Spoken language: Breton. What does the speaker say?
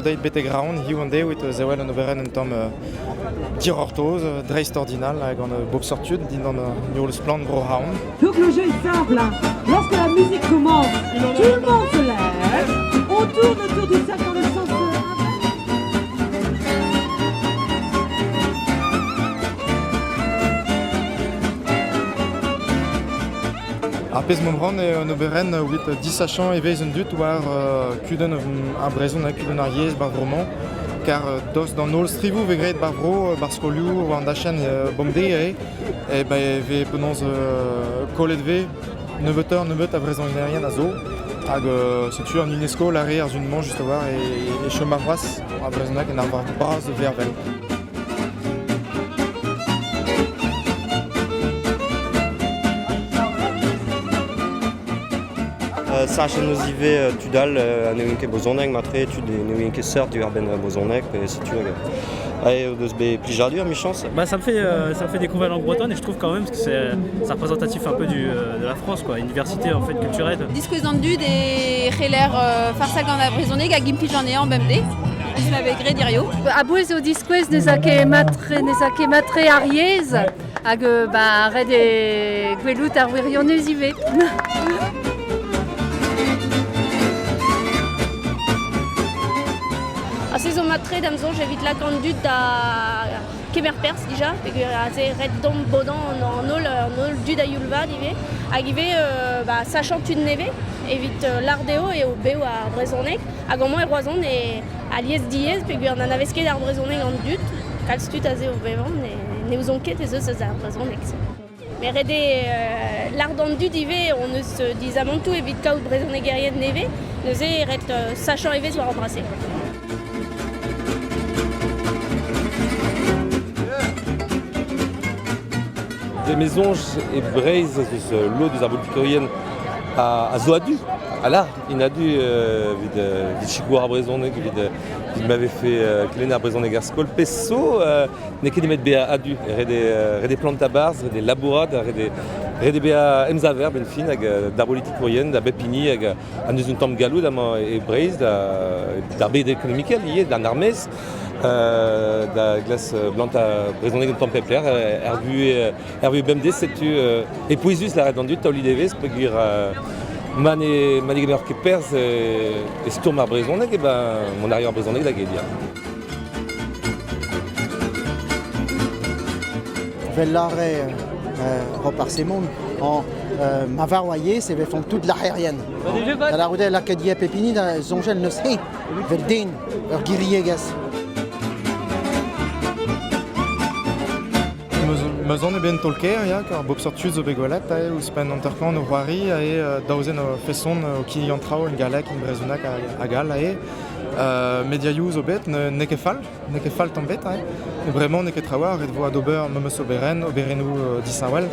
deuet betek Raon hiziv an deiz evit sevel un oberenn un tamm dic'hortoz, dreistordinal gant bop seurt tud dindan heol splann Bro-Raon. Donc le jeu est simple. Hein. Lorsque la musique commence, tout le monde se lève, on tourne autour du cercle dans le sens Ar pezh m'omp ran eo un oberenn evit disachañ evezh an dud war kudenn ar brezhoneg, kudenn ar yezh 'bar vro-mañ kar daoust d'an holl strivoù 'vez graet 'bar vro, 'bar skolioù, war an dachenn bemdez eo e ben e vez penaos kollet 'vez nebeutoc'h-nebeut a vrezhonegerien a zo hag setu an UNESCO lâre ar sun-mañ just a-walc'h e chom ar c'hoazh ar brezhoneg en arvar bras da vervel. Sachet 'neus ivez tud all ha ne ouient ket brezhoneg matre, tud ne ouient ket seurt diwar-benn brezhoneg pe setu hag o deus bet plijadur 'michañs. Bah, ça me fait, ça me fait découvrir la langue bretonne et je trouve quand même que c'est c'est représentatif un peu de la France, quoi, une diversité en fait culturelle. Diskouez an dud e c'heller farsal gant ar brezhoneg hag implij anezhañ bemdez. Eus ma vez graet hirio. A-bouez eo diskouez n'ez a ket matre, n'ez a ket matre ar yezh hag ba, ret eo gwelout ar wirionez ivez. Ha se zo mat-tre da'm soñj evit lakaat an dud da kemer perzh dija peogwir aze ret deomp bodañ an holl an holl dud a-youl vat ivez hag ivez ba, sachañ tud nevez evit lâr dezho eo bev ar brezhoneg hag amañ e Roazhon e alies diaes peogwir n'anavez ket ar brezhoneg an dud kalz tud aze o vevañ ne ouzont ket ez eus eus ar brezhoneg-se. Met ret eo lâr d'an dud ivez hon eus dizamantoù evit kaout brezhonegerien nevez, neuze eo ret sachañ evezh war an dra-se. Dre me soñj e Breizh ez eus lod eus ar bolitikourien a zo a-du, a lâr int a-du evit sikour ar brezhoneg, evit ma vefe kelenn ar brezhoneg er skol. Pezh zo, N'eo ket nemet bezañ a-du, ret eo ret eo plantañ 'barzh, ret eo labourat, ret eo ret eo bezañ emsaver 'benn fin hag d'ar bolitikourien, da bep hini hag ha n'eus un tamm galloud amañ e Breizh d'ar bed ekonomikel ivez, d'an armez, da glask plantañ brezhoneg un tamm pep lec'h er vuhez er vuhez bemdez setu e pouezus lâret d'an dud taolit evezh peogwir ma ne ma ne gemer ket perzh e stourm ar brezhoneg e ben mont a ri ar brezhoneg da get ya. Vel lâret Roparz Hemon, en ma varv a yezh e vefont tout lârerien. Da lârout eo lakaet ivez pep hini da soñjal n'eus he, vel den, ur giriegezh. Ma zon eo bet un taol-kaer ya, kar bep seurt tud zo bet gwelet aze ouzhpenn hanter-kant o c'hoari aze daouzen o feson o kinnig an traoù en galleg, en brezhoneg hag all aze. Mediaioù zo bet, n'eo ket fall, n'eo ket fall tamm bet, hein. Bremañ n'eo ket trawalc'h, ret vo adober memes oberenn, oberennoù disheñvel.